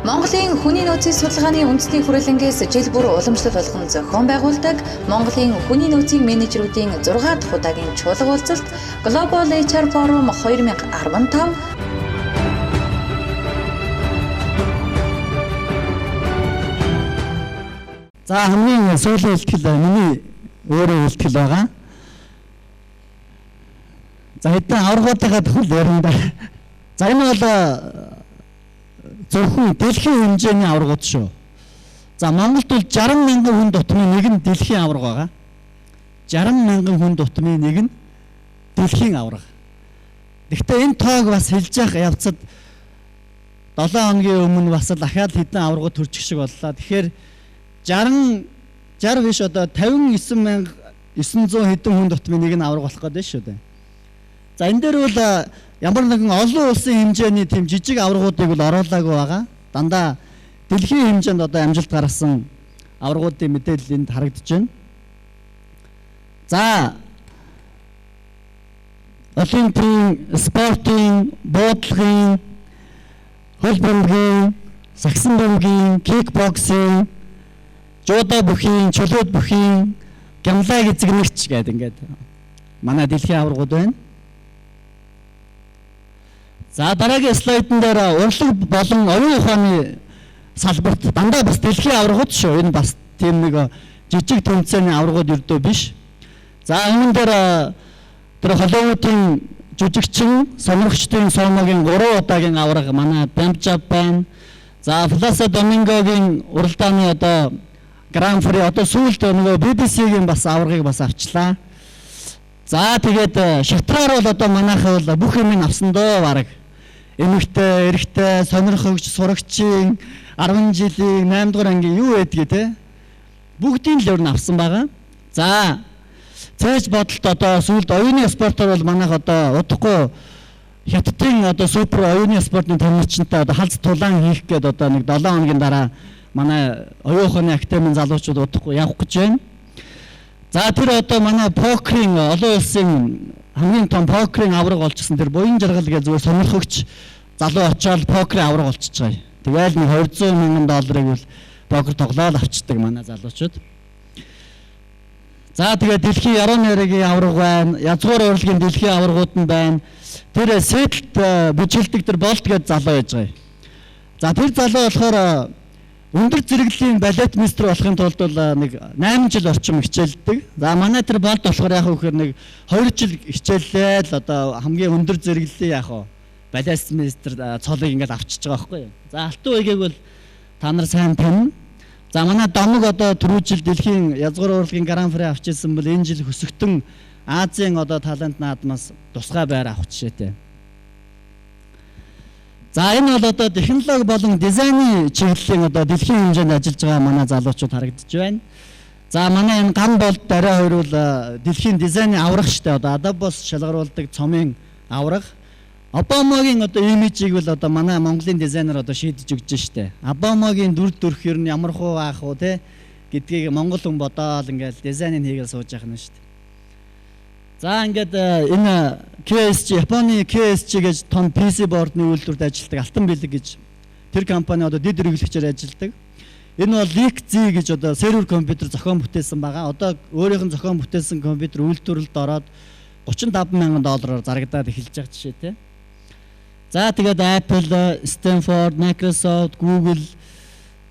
Монголын хүний нөөцийн судалгааны үндэсний хүрээлэнгээс жил бүр уламжлал болгон зохион байгуулдаг Монголын хүний нөөцийн менежерүүдийн 6 дахь удаагийн чуулга уулзалт Global HR Forum 2015. За, хамгийн сүүлийн илтгэл миний өөрөө илтгэл байгаа. За, хэдэн аваргуудынхаа төхөл ярина да. За, энэ бол зөвхөн дэлхийн хэмжээний аваргууд шүү. За, Монголд бол 60 мянган хүн дутмын нэг нь дэлхийн аварга байгаа. 60 мянган хүн дутмын нэг нь дэлхийн аварга. Гэхдээ энэ тоог бас хэлж явах явцад 7 хоногийн өмнө бас л дахиад хэдэн аваргууд төрчих шиг боллоо. Тэгэхээр 60 60 биш, одоо 59 900 хэдэн хүн дутмын нэг нь аварга болох гэдэг шүү дээ. За, энэ дээр бол ямар нэгэн олон улсын хэмжээний тийм жижиг аваргуудыг бол оруулаагүй байгаа. Дандаа дэлхийн хэмжээнд одоо амжилт гаргасан аваргуудын мэдээлэл энд харагдаж байна. За, олимпийн, спортын, буудлагын, хөл бөмбөгийн, сагсан бөмбөгийн, кикбоксing, жудо бүхийн, чөлөөт бүхийн, гямлаг эзэгнэгч гэдэг ингээд манай дэлхийн аваргууд байна. За, дараагийн слайдн дээр урлаг болон оюун ухааны салбарт дандаа бас дэлхийн аваргууд шүү. Энэ бас тийм нэг жижиг тэмцээний аваргууд ердөө биш. За, үүн дээр тэр Холливуудын жүжигчин, сонирхчдын суумогийн 3 удаагийн аварга манай Бямжав байна. За, Пласидо Домингогийн уралдааны одоо Гран При, одоо сүүлд нөгөө BBC-гийн бас аваргыг бас авчлаа. За, тэгээд шатраар бол одоо манайх бол бүх юм авсан дөө бараг. Эмэгтэй, эрэгтэй, сонирхогч, сурагчийн 10 жилийн 8 дугаар ангийн юу байдгийг те. Бүгдийг л ер нь авсан байгаа. За, цээж бодолт одоо сүүлд оюуны спортоор бол манайх одоо удахгүй Хятадын одоо супер оюуны спортын тамирчинтай одоо халз тулаан хийх гээд одоо нэг 7 хоногийн дараа манай оюун ухааны академийн залуучууд удахгүй явах гэж байна. За, тэр одоо манай покерын олон улсын хамгийн том покерын аварга олчихсон тэр Буян Жаргал гэж зүгээр сонирхогч залуу очоод покерын аварга олчиж байгаа. Тэгэл нэг 200 мянган долларыг бол покер тоглоод авчдаг манай залуучууд. За, тэгээд дэлхийн яруу найргийн аварга байна. Язгуур урлагийн дэлхийн аваргууд нь байна. Тэр Сиэтлд бүжгэлдэг тэр Болт гэдэг залуу байж байгаа. За, тэр залуу болохоор өндөр зэрэглэлийн балет мастер болохын тулд бол нэг 8 жил орчим хичээлдэг. За, манай тэр Болт болохоор яг үхээр нэг 2 жил хичээллээ л одоо хамгийн өндөр зэрэглэлийн яг хаа балет мастер цолыг ингээд авчиж байгаа байхгүй юу. За, Алтан уйгийг бол та нар сайн таньна. За, манай Домог одоо түрүү жил дэлхийн язгуур урлагийн гран при авчирсан бол энэ жил хөсөгтөн Азийн одоо талант наадмаас тусгай байр авах жишээтэй. За, энэ бол одоо технологи болон дизайны чиглэлийн одоо дэлхийн хэмжээнд ажиллаж байгаа манай залуучууд харагдаж байна. За, манай энэ гам болд дараа хоёр бол дэлхийн дизайны аварга штэ, одоо Adobe-оос шалгаруулдаг цомын аварга. Обамагийн одоо имижийг бол одоо манай Монголын дизайнер одоо шийдэж өгч штэ. Обамагийн дүр төрх ер нь ямар хуу аах уу те гэдгийг Монгол хүн бодоол ингээл дизайныг хийгээл сууж явах нь штэ. За, ингээд энэ KSG, Японы KSG гэж том PC board-ны үйлдвэрт ажилладаг Алтан бэлэг гэж тэр компани одоо дэд эрхлэгчээр ажилладаг. Энэ бол Leak Z гэж одоо сервер компьютер зохион бүтээсэн байгаа. Одоо өөрийнх нь зохион бүтээсэн компьютер үйлдвэрлэлд ороод 35 мянган доллараар зарагдаад эхэлж байгаа жишээтэй. За, тэгээд Apple, Stanford, Microsoft, Google.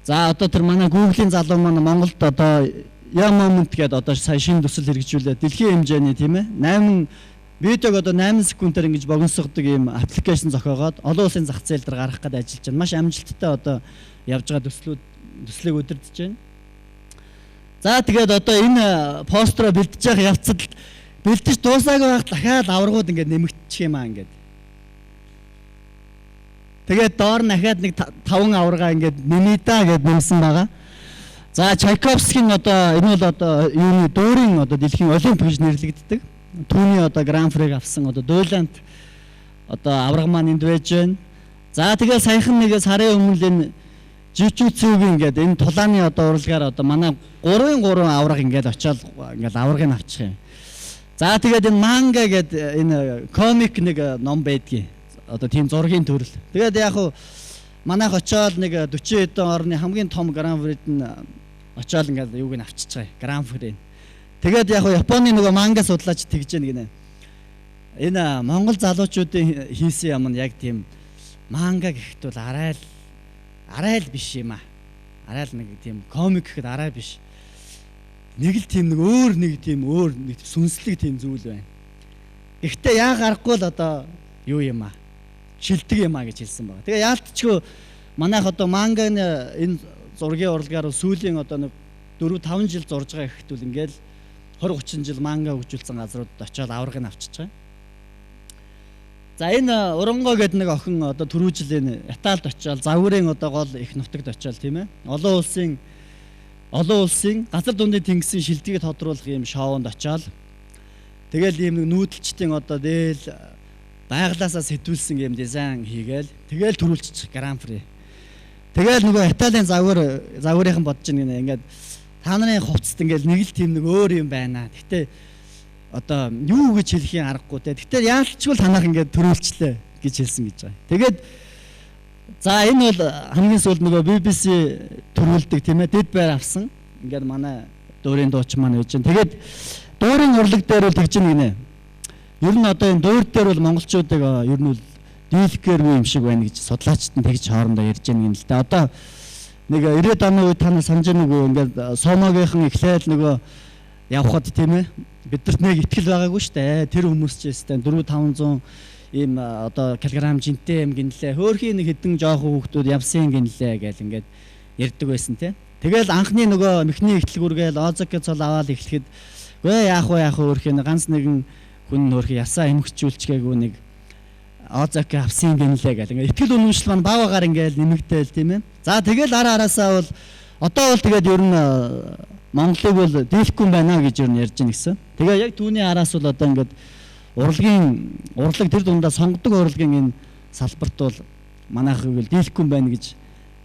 За, одоо тэр манай Google-ийн залуу маань Монголд одоо Moment гэдэг одоо сая шинэ төсөл хэрэгжүүлээ. Дэлхийн хэмжээний, тийм ээ, 8 видеог одоо 8 секундээр ингэж богиносгодог ийм application зохиогоод олон улсын зах зээл дээр гаргах гээд ажиллаж байна. Маш амжилттай одоо явж байгаа төслийг удирдах байна. За, тэгээд одоо энэ постероо бэлдэж явах явцад, бэлдэж дуусаагүй байхад дахиад аваргууд ингээд нэмэгдчих юм аа ингээд. Тэгээд доор нь дахиад нэг таван аварга ингээд нэмээ да гэд нэмсэн байгаа. За, Чайковскийн одоо энэ бол одоо юуны дуурийн одоо дэлхийн олимп гэж нэрлэгддэг. Түүний одоо гран приг авсан одоо дуэлант одоо аварга маань энд байж байна. За, тэгээ саяхан нэг сарын өмнө л энэ жижүүцүүгийн ингээд энэ тулааны одоо урлагаар одоо манай 3-ын 3 аварга ингээд очиод ингээд аваргыг авчих юм. За, тэгээд энэ манга гэдэг энэ комик нэг ном байдгийг. Одоо тийм зургийн төрөл. Тэгээд яг хуу Манайх очиод нэг 40 хэдэн орны хамгийн том Гран Прид нь очиод ингээд юуг нь авчиж байгаа. Гран При. Тэгээд яг Японы нөгөө манга судлаач тэгж яана гинэ. Энэ Монгол залуучуудын хийсэн юм нь яг тийм манга гэхэд бол арай л биш юм аа. Арай л нэг тийм комик гэхэд арай биш. Нэг л тийм нэг өөр нэг тийм өөр нэг сүнслэг тийм зүйл байна. Гэхдээ яа гарахгүй л одоо юу юм аа. Шилдэг юм аа гэж хэлсэн байна. Тэгээ яалтчгүй манайх одоо манганы энэ зургийн урлагаар сүүлийн одоо нэг 4 5 жил зурж байгаа гэхэд бол ингээл 20 30 жил манга хөгжүүлсэн газруудад очиод аваргыг авчиж байгаа. За энэ Уранго гэдэг нэг охин одоо түрүү жилийн Италид очиод загварын одоо гол их нутагт очиод тийм ээ. Олон улсын газар дундын тэнгисийн шилдгийг тодруулах ийм шоунд очиод тэгэл ийм нэг нүүдэлчдийн одоо дээл байглаасаа сэтгүүлсэн ийм дизайн хийгээл тэгэл төрүүлчих Гран При. Тэгэл нөгөө Италийн загварынхан бодож ийн ингээд та нарын хувцас ингээл нэг л тийм нэг өөр юм байна. Гэтэ одоо юу гэж хэлхийн аргагүй те. Гэтэ яалтчгүй танах ингээд төрүүлчлээ гэж хэлсэн гэж байгаа. Тэгээд за энэ бол хамгийн сүүлд нөгөө BBC төрүүлдэг тийм ээ. Дэд байр авсан. Ингээд манай дуурийн дуучин маань байж байна. Тэгээд дуурийн урлаг дээр бол тэгж гинэ. Ер нь одоо энэ дуур дээр бол монголчуудыг ер нь бол дийлэхгээргүй юм шиг байна гэж судлаачид нь тэгж хоорондоо ярьж байгаа юм л да. Одоо нэг 90-ад оны үед та нар санаж байна уу ингээд Сомогийнхан эхлээл нөгөө явхад тийм ээ бидэрт нэг итгэл байгаагүй шүү дээ. Тэр хүмүүс ч өстэй 4 500 ийм одоо килограмм жинтэй юм гинлээ. Хөөхий нэг хэдэн жоохон хүүхдүүд явсан гинлээ гэл ингээд ярьдаг байсан тийм. Тэгэл анхны нөгөө мэхний ихтлгүүргээл Озоки цол аваад эхлэхэд гүй яах вэ хөөхий ганц нэгэн хүн хөөхий ясаа эмхчүүлчгээгүй нэг Озоки авсан гинлээ гэл ингээд итгэл үнэмшил маань баг багаар ингээд нэмэгдээл тийм ээ. За тэгэл ара араасаа бол одоо бол тэгээд ер нь Монголыг бол дийлэхгүй юм байна гэж ер нь ярьж байна гэсэн. Тэгээ яг түүний араас бол одоо ингээд урлаг тэр дундаа сонгодог урлагийн энэ салбарт бол манайхыг бол дийлэхгүй юм байна гэж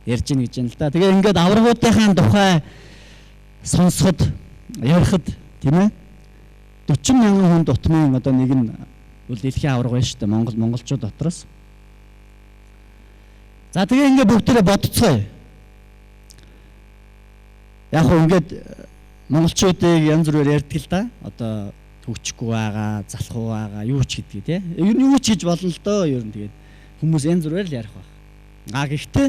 ярьж байна гэж байна л да. Тэгээ ингээд аврагуудынхаа тухай сонсоход ярихад тийм ээ 40 мянган хүн дутмын одоо нэг нь бол дэлхийн аварга байна шүү дээ монголчууд дотроос. За тэгээ ингээд бүгдээрээ бодцгоё. Яг хөө ингээд монголчуудыг янз бүрээр ярьдаг л да. Одоо төгчгүй байгаа, залхуу байгаа, юу ч гэдгийг тий. Ер нь юу ч хийж болно л доо ер нь тэгээд хүмүүс янз бүрээр л ярих байх. А гэхдээ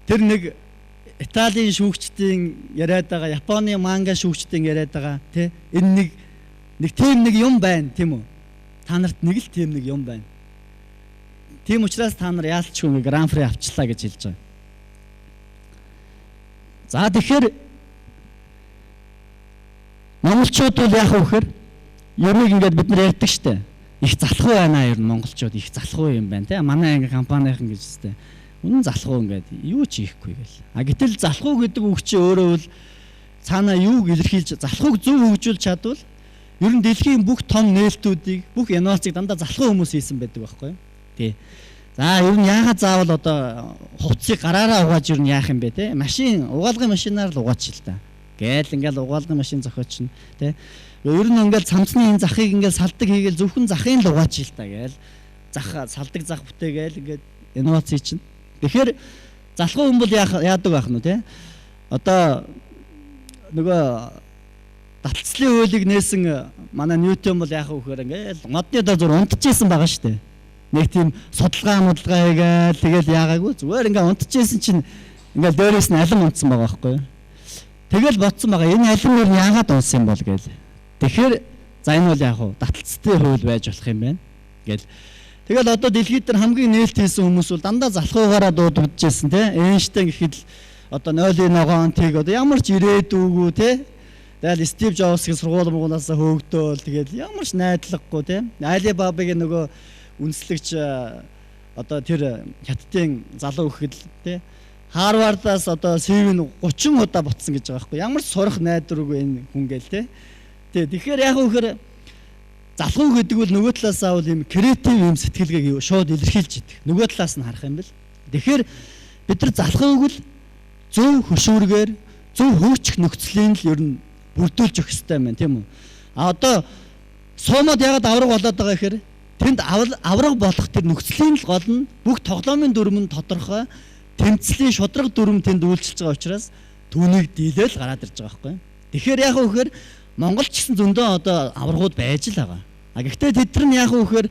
тэр нэг Италийн шүүгчдийн яриад байгаа, Японы манга шүүгчдийн яриад байгаа тий. Энэ нэг тийм нэг юм байна тийм үү? Та нарт нэг л тийм нэг юм байна. Тийм учраас та нар яалчгүй Гран При авчлаа гэж хэлж байгаа. За тэгэхээр монголчууд бол яах вэ гэхээр ерөөг ингээд бид нар ярьдаг штэ. Их залхуу байна ер нь монголчууд их залхуу юм байна те. Манай анги компанийхан гэж штэ. Үнэн залхуу ингээд юу ч хийхгүй гэл. А гэтэл залхуу гэдэг үг чи өөрөө бол цаанаа юуг илэрхийлж залхууг зөв хөгжүүлж чадвал ер нь дэлхийн бүх том нээлтүүдийг бүх инновацийг дандаа залхуу хүмүүс хийсэн байдаг байхгүй юу? Тий. За ер нь яагаад заавал одоо хувцсыг гараараа угааж ер нь яах юм бэ те? Машин угаалгын машинаар л угаач л та. Гээл ингээл угаалгын машин зохиоч нь те. Ер нь ингээл цамцны энэ захыг ингээл салдаг хийгээл зөвхөн захын л угаач л та гээл зах салдаг зах бүтээгээл ингээд инновац чинь. Тэгэхээр залхуу хүн бол яадаг байх нь те? Одоо нөгөө таталцлын хуулийг нээсэн манай Ньютон бол яах вэ гэхээр ингээл модны дор зүр унтчихсан байгаа шүү дээ. Нэг тийм судалгаа мудлгаа хийгээл тэгэл яагаагүй зүгээр ингээ унтчихсэн чинь ингээл дээрээс нь алим унтсан байгаа байхгүй юу. Тэгэл бодсон байгаа энэ алим нэр яагаад унсан юм бол гээл. Тэгэхээр за энэ бол яг уу таталцлын хууль байж болох юм байна гэл. Тэгэл одоо дэлхийд дээр хамгийн нээлт хийсэн хүмүүс бол дандаа залхуугаараа дуудагдчихсэн те. Эйнштейн гэхэд л одоо нойлын ногоон тийг одоо ямар ч ирээдүйгүй те. Тэгэл Стив Джобсгийн сургууль муугуулаасаа хөөгдөөл тэгэл ямар ч найдлагагүй те. Алибабагийн нөгөө үндэслэгч одоо тэр хятадын залуу гэхэд л те. Харвардаас одоо CV нь 30 удаа ботсон гэж байгаа байхгүй. Ямар ч сурах найдваргүй энэ хүн гээл те. Тэ тэгэхээр яг үхээр залхуу гэдэг бол нөгөө талаасаа бол юм креатив юм сэтгэлгээг шууд илэрхийлж идэг. Нөгөө талаас нь харах юм бэл. Тэгэхээр бид нар залхууг л зөв хөшүүргээр зөв хөгжих нөхцөлийн л ер нь бүрдүүлж өгөх хэрэгтэй юм байна тийм үү? А одоо суумад ягаад авраг болоод байгаа гэхээр Тэнд авраг болох тэр нөхцөлийн л гол нь бүх тоглоомын дүрм нь тодорхой, тэмцлийн шударга дүрм тэнд үйлчилж байгаа учраас түүнийг дийлэл гараад ирж байгаа байхгүй. Тэгэхээр яг үхээр Монгол ч гэсэн зөндөө одоо аваргууд байж л байгаа. А гэхдээ тэд нар нь яг үхээр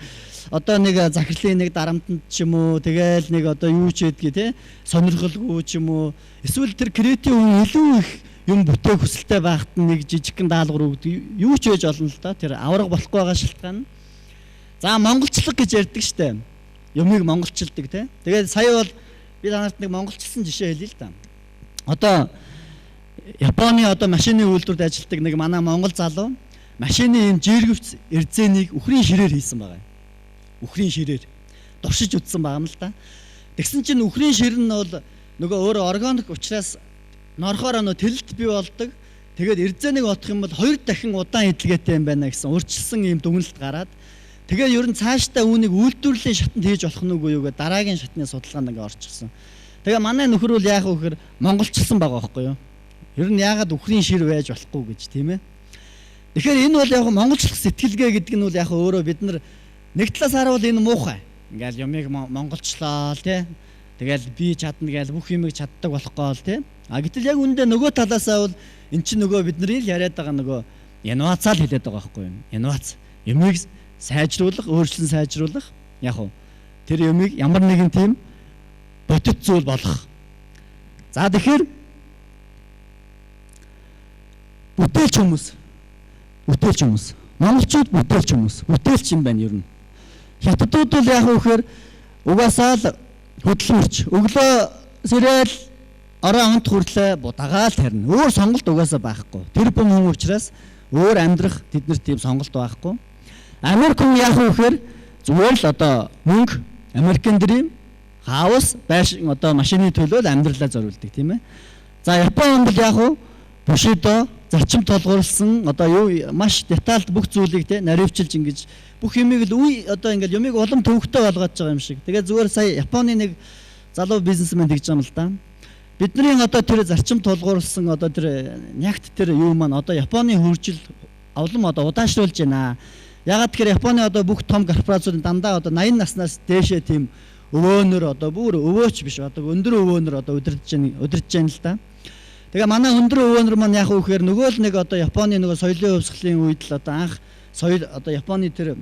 одоо нэг захирлын нэг дарамтанд ч юм уу, тэгэл нэг одоо юу ч гэдгийг те сонирхолгүй ч юм уу, эсвэл тэр креатив хүн илүү их юм бүтээх хүсэлтэй байхад нэг жижигхэн даалгавар өгдөг юу ч байж болно л доо. Тэр аварга болохгүй байгаа шалтгаан нь. За монголчлог гэж ярьдаг штэ. Юмыг монголчилдаг те. Тэгээд сая бол би та нарт нэг монголчилсан жишээ хэлье л да. Одоо Японы одоо машины үйлдвэрт ажилладаг нэг манай монгол залуу машины ийм жиргэвч эрзэнийг үхрийн ширээр хийсэн байгаа юм. Үхрийн ширээр туршиж үзсэн байгаа юм л да. Тэгсэн чинь үхрийн шир нь бол нөгөө өөрөө органик учраас норхоор нөө тэлэлт бий болдог. Тэгээд эрзэнийг бодох юм бол 2 дахин удаан эдлгээтэй юм байна гэсэн урьдчилсан ийм дүгнэлт гараад тэгээ ер нь цаашдаа үүнийг үйлдвэрлэлийн шатанд хийж болох нь үгүй юу гэдэг дараагийн шатны судалгаанд ингээ орчихсон. Тэгээ манай нөхөр бол яах вэ гэхээр монголчилсан байгаа байхгүй юу? Ер нь яагаад үхрийн шир байж болохгүй гэж тийм ээ. Тэгэхээр энэ бол яг монголчлох сэтгэлгээ гэдэг нь бол яг өөрөө бид нар нэг талаас харуул энэ муухай. Ингээл юмыг монголчлоо тий. Тэгэл би чадна гээл бүх юмыг чаддаг болохгүй л тий. А гэтэл яг үүндээ нөгөө талаасаа бол эн чинь нөгөө бидний л яриад байгаа нөгөө инновацаа л хэлээд байгаа байхгүй юу? Инновац. Юмыг сайжруулах, өөрчлөн сайжруулах яг уу тэр юмыг ямар нэгэн тийм бодит зүйл болгох. За тэгэхээр бүтээлч хүмүүс. Бүтээлч хүмүүс. Монголчууд бүтээлч хүмүүс. Бүтээлч юм байна ер нь. Хятадууд бол яг үхээр угаасаа л хөдөлмөрч. Өглөө сэрэл орой онт хүртлээ будагаал тарина. Өөр сонголт угаасаа байхгүй. Тэр бум хүн учраас өөр амьдрах тэднэрт тийм сонголт байхгүй. Америк хүн яг үхээр зүгээр л одоо мөнгө, American Dream, хаус, байшин одоо машины төлөө л амьдралаа зориулдаг тийм ээ. За Япон хүн бол яг уу бушидо зарчим толгуурласан одоо юу маш детальд бүх зүйлийг те наривчилж ингэж бүх юмыг л үе одоо ингээл юмыг улам төвөгтэй болгоод байгаа юм шиг. Тэгээ зүгээр сая Японы нэг залуу бизнесмен тэгж байгаа юм л да. Бидний одоо тэр зарчим тулгуурласан одоо тэр нягт тэр юу маань одоо Японы хөгжил улам одоо удаашруулж байна. Ягаад тэгэхээр Японы одоо бүх том корпорациудын дандаа одоо 80 наснаас дээшээ тийм өвөөнөр одоо бүр өвөөч биш одоо өндөр өвөөнөр одоо удирдах байна л да. Тэгээ манай өндөр өвөөнөр маань яг үхээр нөгөө л нэг одоо Японы нөгөө соёлын хувьсгалын үед л одоо анх соёл одоо Японы тэр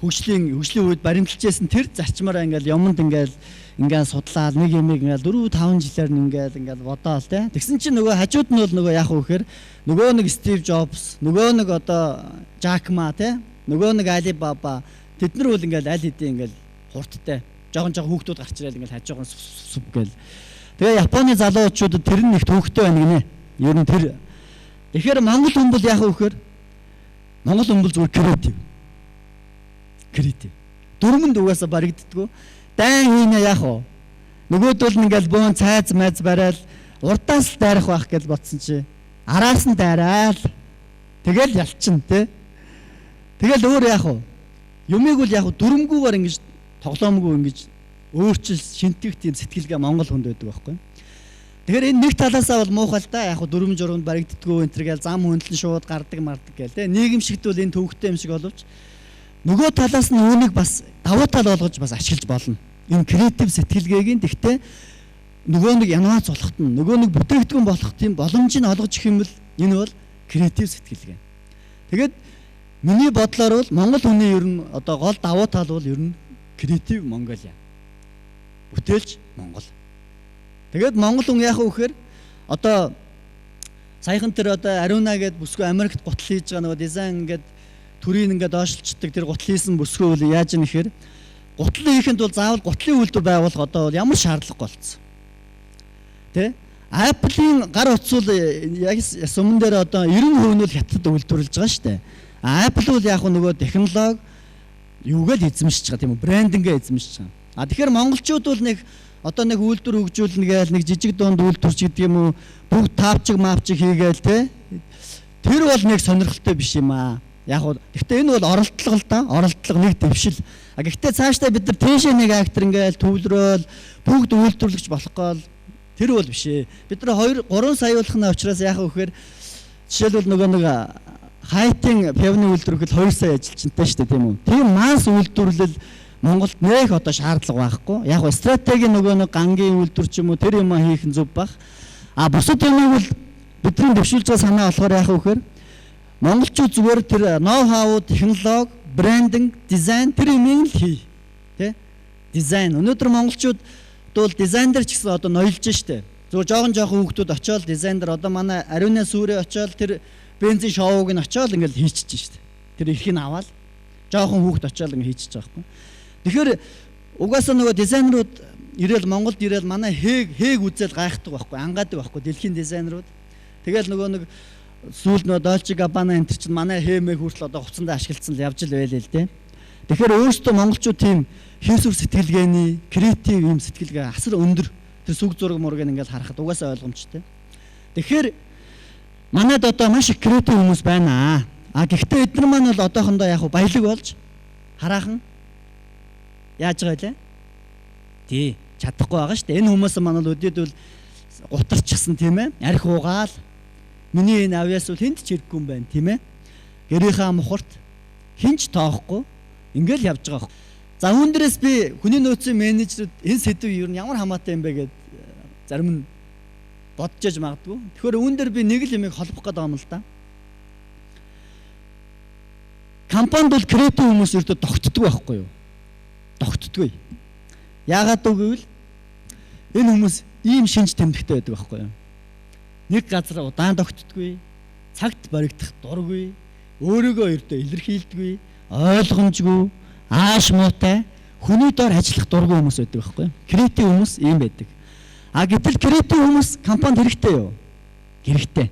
хөгжлийн үед баримталж байсан тэр зарчмаараа ингээл юмд ингээл судлаад нэг юмыг ингээл 4 5 жилээр нь ингээл бодоол те. Тэгсэн чинь нөгөө хажууд нь бол нөгөө яг үхээр нөгөө нэг Стив Джобс, нөгөө нэг одоо Жак Ма те, нөгөө нэг Алибаба тэд нар бол ингээл аль хэдийн ингээл хурдтай жоохон хүүхдүүд гарч ирэл ингээл хажуугаар сүп гээл. Тэгээ Японы залуучуудад тэр нь их төвөгтэй байна гинэ. Ер нь тэр. Тэгэхээр Монгол хүн бол яг үхээр Монгол хүн бол зүгээр креатив. Креатив. Дүрмэнд угаасаа баригддгүү. Дайн хийнэ яах вэ? Нөгөөдөл нь ингээл бөөн цайз майз барайл урдаас л дайрах байх гэж бодсон чи араас нь дайраал. Тэгэл ялчин те. Тэгэл өөр яах вэ? Юмыг бол яг дүрмгүүгээр ингэж тоглоомгүй ингэж өөрчил шинтгэх тийм сэтгэлгээ Монгол хүнд байдаг байхгүй. Тэгэхээр энэ нэг талаасаа бол муухай л да. Яг дүрм журманд баригддгүү энэ төр гээл зам хөндлөн шууд гардаг мардаг гээл те. Нийгэмшигт бол энэ төвөгтэй юм шиг боловч нөгөө талаас нь үүнийг бас давуу тал болгож бас ашиглаж болно. Энэ креатив сэтгэлгээг нь тэгтээ нөгөө нэг инновац болохт нь нөгөө нэг бүтээгдэхүүн болох тийм боломжийг олгож өгөх юм бол энэ бол креатив сэтгэлгээ. Тэгээд миний бодлоор бол Монгол хүний ер нь одоо гол давуу тал бол ер нь креатив Монголиа. Бүтээлч Монгол. Тэгээд Монгол хүн яах вэ гэхээр одоо саяхан тэр одоо Ариуна гээд бүсгүй Америкт гутал хийж байгаа нөгөө дизайн ингээд төрийг ингээд доошлцдаг тэр гутал хийсэн бүсгүй бол яаж юм гэхээр гутлын хийхэд бол заавал гутлын үйлдвэр байгуулах одоо бол ямар шаардлагагүй болцсон. Тэ? Apple-ийн гар утас бол яг суман дээр одоо 90% нь бол хятадд үйлдвэрлэж байгаа шүү дээ. Apple бол яг нөгөө технологи юугаа л эзэмшиж байгаа тийм үү? Брендингээ эзэмшиж байгаа. А тэгэхээр монголчууд бол нэг одоо нэг үйлдвэр хөгжүүлнэ гээл нэг жижиг дунд үйлдвэрч гэдэг юм уу бүгд таавчиг маавчиг хийгээл те. Тэр бол нэг сонирхолтой биш юм аа. Яг уу гэхдээ энэ бол оролдлого л да. Оролдлого нэг дэвшил. А гэхдээ цаашдаа бид нар тийшээ нэг актер ингээл төвлөрөөл бүгд үйлдвэрлэгч болох гол тэр бол биш ээ. Бид нар 2 3 сая болох нь учраас яах вэ гэхээр жишээлбэл нөгөө нэг Хайтын пивны үйлдвэр гэхэл 2 сая ажилчинтай шүү дээ, тийм үү? Тийм масс үйлдвэрлэл Монголд нэх одоо шаардлага байхгүй. Яг нь стратегийн нөгөө нэг гангийн үйлдвэр ч юм уу тэр юм хийх нь зөв бах. А бусад юмыг бол бидний дэвшүүлж байгаа санаа болохоор яах вэ гэхээр монголчууд зүгээр тэр ноу хау, технологи, брендинг, дизайн тэр юмыг л хий. Тэ? Дизайн. Өнөөдөр монголчууд бол дизайн дээр ч гэсэн одоо ноёлж штэ. Зүгээр жоохон жоохон хүүхдүүд очиод дизайн дээр одоо манай ариуны сүрээ очиод тэр бензин шоуг нь очиод ингээл хийчихэж штэ. Тэр эрхийг аваад жоохон хүүхд очиод ингээ хийчихэж байгаа байхгүй. Тэгэхээр угаасаа нөгөө дизайнерууд ирээл Монголд ирээл манай хээг үзэл гайхдаг байхгүй, ангаадаг байхгүй дэлхийн дизайнерууд. Тэгэл нөгөө нэг сүүлд нөгөө Dolce Gabbana энэ чинь манай хэмээх хүртэл одоо хувцсандаа ашигласан л явж л байлээ л дээ. Тэгэхээр өөрсдөө монголчууд тийм хийсвэр сэтгэлгээний креатив юм сэтгэлгээ асар өндөр тэр сүг зураг мурыг ингээл харахад угаасаа ойлгомжтой. Тэгэхээр манайд одоо маш их креатив хүмүүс байна. А гэхдээ эдгээр маань бол одоохондоо яг баялаг болж хараахан яаж байгаа вэ? Тий, чадахгүй байгаа шүү дээ. Энэ хүмүүс маань бол өдөөд бол гутарчихсан тийм ээ. Арх уугаал. Миний энэ авьяас бол хүнд ч хэрэггүй юм байна тийм ээ. Гэрийнхээ мухарт хинч тоохгүй ингээл явж байгаа. За үүн дээрээс би хүний нөөцийн менежерүүд энэ сэдв ер нь ямар хамаатай юм бэ гэд зарим нь бодож яж магадгүй. Тэгэхээр үүн дээр би нэг л юмыг холбох гээд байгаа юм л да. Компанид бол креатив хүмүүс ердөө тогтдгүй байхгүй юу? Тогтдгүй. Яагаад гэвэл энэ хүмүүс ийм шинж тэмдэгтэй байдаг байхгүй юу? Нэг газар удаан тогтдгүй, цагт баригдах дургүй, өөрийгөө ердөө илэрхийлдэггүй, ойлгомжгүй, ааш муутай, хүний дор ажиллах дургүй хүмүүс байдаг байхгүй юу? Креатив хүмүүс ийм байдаг. А гэтэл креатив хүмүүс компанид хэрэгтэй юу? Хэрэгтэй.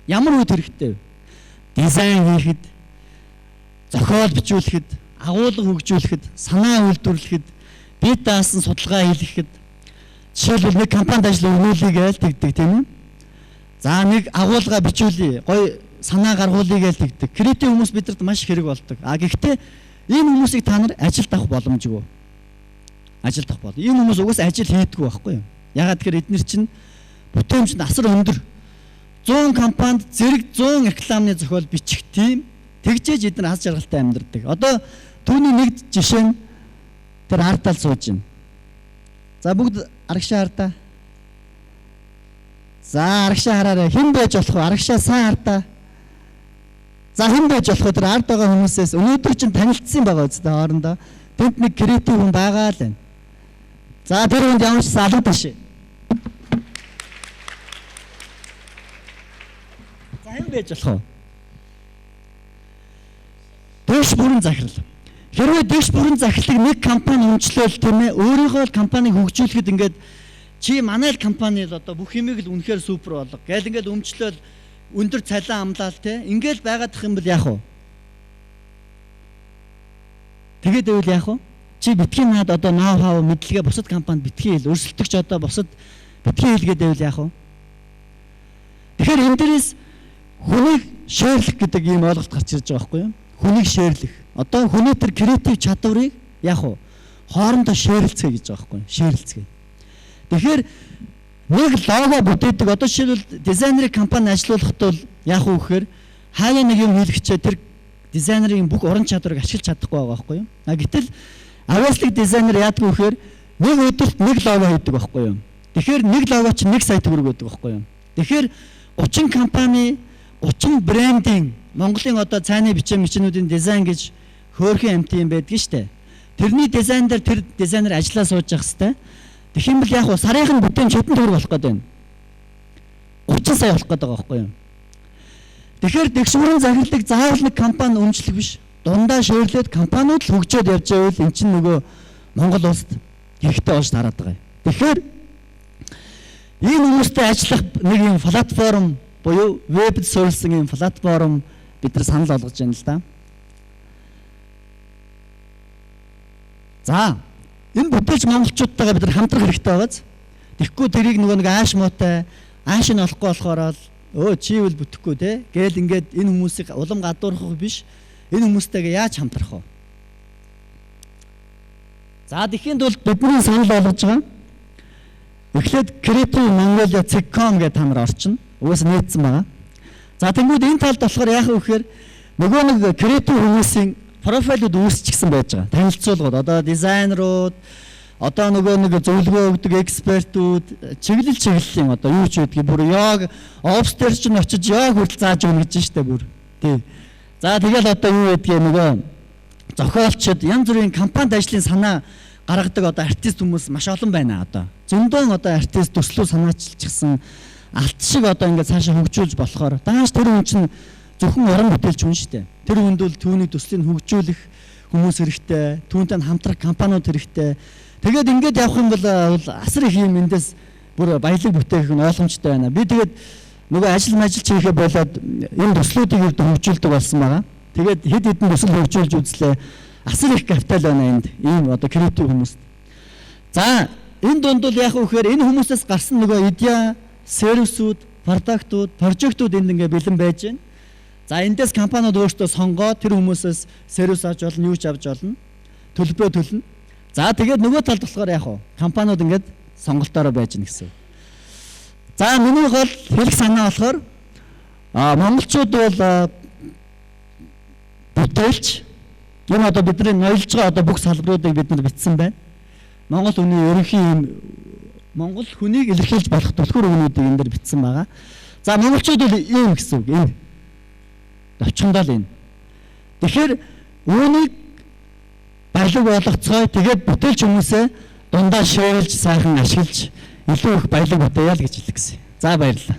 Ямар үед хэрэгтэй вэ? Дизайн хийхэд, зохиол бичүүлэхэд, агуулга хөгжүүлэхэд, санаа үйлдвэрлэхэд, бие даасан судалгаа хийхэд, жишээлбэл нэг компанид ажил өгнүүлье гэж тэгдэг тийм үү? За нэг агуулга бичүүлье, гоё санаа гаргуулъя гэж тэгдэг. Креатив хүмүүс бидэрт маш их хэрэг болдог. А гэхдээ ийм хүмүүсийг та нар ажилд авах боломжгүй. Ажилд авах бол. Ийм хүмүүс угсаа ажил хийдэггүй байхгүй юу? Ягаад тэгэхээр эднэр чинь бүтээмж нь асар өндөр. 100 компанид зэрэг 100 рекламны зохиол бичих тийм тэгжээж эдгээр аз жаргалтай амьдардаг. Одоо түүний нэг жишээ нь тэр ардал сууж байна. За бүгд арагшаа хардаа. За арагшаа хараарай. Хэн байж болох вэ? Арагшаа сайн хардаа. За хэн байж болох вэ? Тэр ард байгаа хүмүүсээс өнөөдөр чинь танилцсан байгаа үстэй хоорондоо. Тэнд нэг креатив хүн байгаа л байна. За тэр хүнд ямар ч салуу ташээ. За хэн байж болох вэ? Дэвш бүрэн захирал. Хэрвээ дэвш бүрэн захирлыг нэг компани өмчлөөл тийм ээ өөрийнхөө л компанийг хөгжүүлэхэд ингээд чи манай л компани л одоо бүх юмыг л үнэхээр супер болго. Гээл ингээд өмчлөөл өндөр цалин амлаал те ингээл байгаадах юм бол яах вэ? Тэгээд байвал яах вэ? Чи битгий наад одоо ноу хау мэдлэгээ бусад компанид битгий хэл, өрсөлдөгч одоо бусад битгий хэлгээд байвал яах вэ? Тэгэхээр энэ дээрээс хүнийг шеэрлэх гэдэг ийм ойлголт гарч ирж байгаа байхгүй юу? Хүнийг шеэрлэх. Одоо хүний тэр креатив чадварыг яах вэ? Хоорондоо шеэрлцгээе гэж байгаа байхгүй юу? Шеэрлцгээе. Тэгэхээр нэг лого бүтээдэг. Одоо жишээлбэл дизайнерын компани ажилуулахад бол яах вэ гэхээр хаяа нэг юм хийлгэчээ тэр дизайнерын бүх уран чадварыг ашиглаж чадахгүй байгаа байхгүй юу? А гэтэл авьяаслаг дизайнер яадаг вэ гэхээр нэг өдөрт нэг лого хийдэг байхгүй юу? Тэгэхээр нэг лого чинь 1 сая төгрөг байдаг байхгүй юу? Тэгэхээр 30 компани 30 брендинг Монголын одоо цайны бичээ мичнүүдийн дизайн гэж хөөрхөн амт юм байдаг штэ. Тэрний дизайн дээр тэр дизайнер ажиллаа сууж явах хэвээр. Тэгэх юм бол яг уу сарынх нь бүтээмж хэдэн төгрөг болох гээд байна? 30 сая болох гээд байгаа байхгүй юу? Тэгэхээр дэвшмөрийн захирлыг заавал нэг компани өмчлөх биш. Дундаа шөөрлөөд компаниуд л хөгжөөд явж байвал эн чинь нөгөө Монгол улсад хэрэгтэй болж тараад байгаа юм. Тэгэхээр ийм хүмүүстэй ажиллах нэг юм платформ буюу вебд суурилсан ийм платформ бид нар санал болгож байна л да. За энэ бүтээлч монголчуудтайгаа бид нар хамтрах хэрэгтэй байгааз. Тэгэхгүй тэрийг нөгөө нэг ааш муутай ааш нь олохгүй болохоор л өө чи үл бүтэхгүй те гээл ингээд энэ хүмүүсийг улам гадуурхах биш энэ хүмүүстэйгээ яаж хамтрах вэ? За тэгэхийн тулд бидний санал болгож байгаа. Эхлээд Creative Mongolia.com гэдэг та нар орчино. Угаасаа нээсэн байгаа. За тэнгууд энэ талд болохоор яах вэ гэхээр нөгөө нэг creative хүмүүсийн profile ууд үүсчихсэн байж байгаа. Танилцуулгууд, одоо дизайнерууд, одоо нөгөө нэг зөвлөгөө өгдөг экспертүүд, чиглэл чиглэлийн одоо юу ч байдгийг, бүр йог офс дээр чинь очиж йог хүртэл зааж өгнө гэж штэ бүр. Тий. За, тэгэл одоо юу байдгийг, нөгөө зохиолчид, янз бүрийн компанид ажлын санаа гаргадаг одоо артист хүмүүс маш олон байна одоо. Зөндөн одоо артист төслөө санаачилчихсан алт шиг одоо ингээд цаашаа хөгжүүлж болохоор дааш тэр хүн чинь зөвхөн уран бүтээлч хүн шүү дээ. Тэр хүнд бол түүний төслийг хөгжүүлэх хүмүүс хэрэгтэй, түүнтэй хамтрах компаниуд хэрэгтэй. Тэгээд ингээд явах юм бол асар их юм эндээс бүр баялаг бүтээх нь ойлгомжтой байна. Би тэгээд нөгөө ажил мажил хийхээ болоод энэ төслүүдийг хөгжүүлдэг болсон байгаа. Тэгээд хэд хэдэн төсөл хөгжүүлж үзлээ. Асар их капитал байна энд ийм одоо creative хүмүүст. За, энэ дунд бол яг вэ гэхээр энэ хүмүүсээс гарсан нөгөө idea, service үүд, product ууд, project ууд энд ингээ бэлэн байж байна. За, эндээс компаниуд өөрсдөө сонгоод тэр хүмүүсээс service авч болно, юу ч авч болно. Төлбөрөө төлнө. За, тэгээд нөгөө талд болохоор яг уу компаниуд ингээд сонголтоороо байж гэнэ гэсэн. За, миний гол хэлэх санаа болохоор монголчууд бол бүтээлч. Энэ одоо бидний ноёлж байгаа одоо бүх салбаруудыг бид нар бичсэн байна. Монгол хүний ерөнхий юм, Монгол хүнийг илэрхийлж болох түлхүүр үгнүүдийг энэ дээр бичсэн байгаа. За, монголчууд бол ийм гэсэн үг. Энэ товчхондоо л энэ. Тэгэхээр үүнийг баялаг болгоцгоё. Тэгээд бүтээлч хүмүүсээ дундаа шөөлж сайхан ашиглаж илүү их баялаг бүтээе л гэж хэлэх гэсэн. За, баярлалаа.